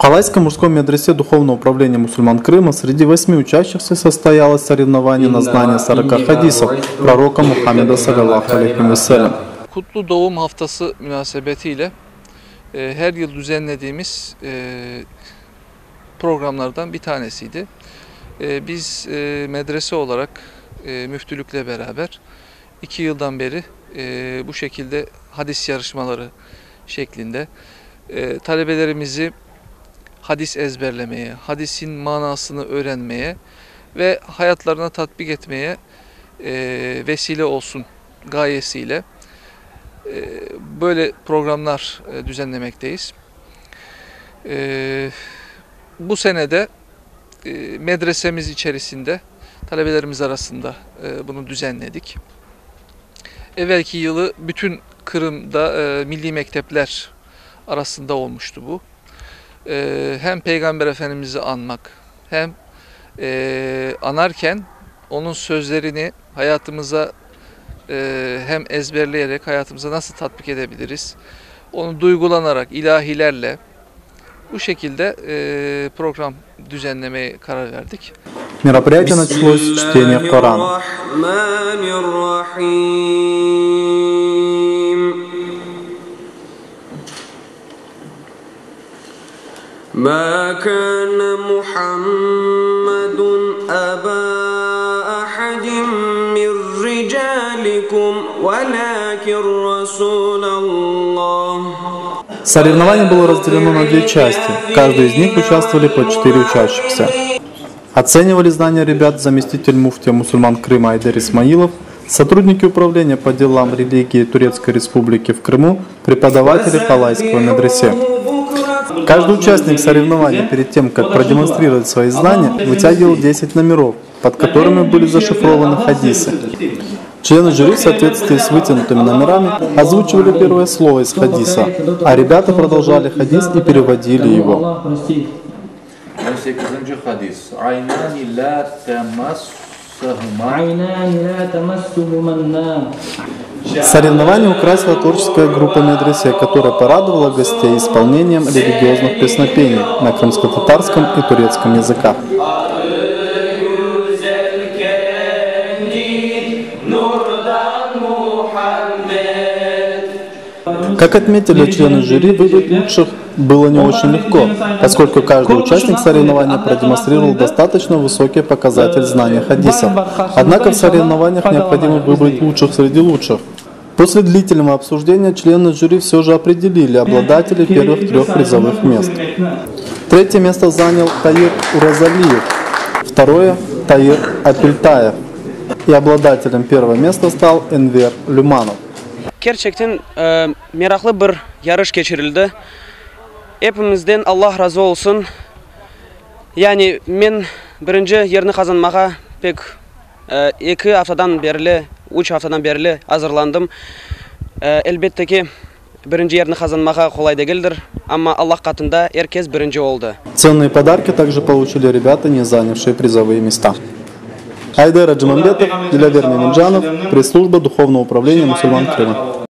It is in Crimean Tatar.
В Калайском мужском медресе Духовного управления мусульман Крыма среди восьми учащихся состоялось соревнование на знание 40 хадисов пророка Мухаммеда, саллиллаху алейхи вассалям. Kutlu Doğum Haftası münasebetiyle e, her yıl düzenlediğimiz e, programlardan bir tanesiydi. E, biz e, medrese olarak e, müftülükle beraber 2 yıldan beri e, bu şekilde hadis yarışmaları şeklinde e, talebelerimizi hadis ezberlemeye, hadisin manasını öğrenmeye ve hayatlarına tatbik etmeye e, vesile olsun gayesiyle e, böyle programlar e, düzenlemekteyiz. E, bu senede e, medresemiz içerisinde talebelerimiz arasında e, bunu düzenledik. Evvelki yılı bütün Kırım'da e, milli mektepler arasında olmuştu bu. E, hem Peygamber Efendimiz'i anmak hem e, anarken onun sözlerini hayatımıza e, hem ezberleyerek hayatımıza nasıl tatbik edebiliriz? Onu duygulanarak, ilahilerle bu şekilde e, program düzenlemeye karar verdik. Мероприятие началось с чтения Корана. الرحمن الرحيم ما كان محمد أبا أحد من رجالكم ولكن رسول الله Соревнование было разделено на две части. В каждой из них участвовали по четыре учащихся. Оценивали знания ребят заместитель муфтия мусульман Крыма Айдер Исмаилов, сотрудники управления по делам религии Турецкой Республики в Крыму, преподаватели Калайского медресе. Каждый участник соревнования перед тем, как продемонстрировать свои знания, вытягивал 10 номеров, под которыми были зашифрованы хадисы. Члены жюри в соответствии с вытянутыми номерами озвучивали первое слово из хадиса, а ребята продолжали хадис и переводили его. 18. Hadis. عينان لا تمسهما عينان لا تمسهما النار Соревнование украсила творческая группа медресе, которая порадовала гостей исполнением религиозных песнопений на крымско-татарском и турецком языках. Güzel kendi nurdan Muhammed Как отметили члены жюри, выбрать лучших было не очень легко, поскольку каждый участник соревнования продемонстрировал достаточно высокий показатель знания хадисов. Однако в соревнованиях необходимо выбрать лучших среди лучших. После длительного обсуждения члены жюри все же определили обладателей первых трех призовых мест. Третье место занял Таир Уразалиев, второе – Таир Апельтаев. И обладателем первого места стал Энвер Люманов. Kerçekten e, meraqlı bir yarış keçirildi. Epimizden Allah razı olsun. Yani men birinci yerni qazanmağa pek e, eki aftadan berli, üç aftadan berli azırlandım. E, elbette ki, birinci yerni qazanmağa qolay degildir, amma Allah qatında er kes birinci oldı. Ценные подарки также получили ребята, не занявшие призовые места. Айдер Аджимамбетов, Дилявер Мемеджанов, пресс-служба Духовного управления мусульман Крыма.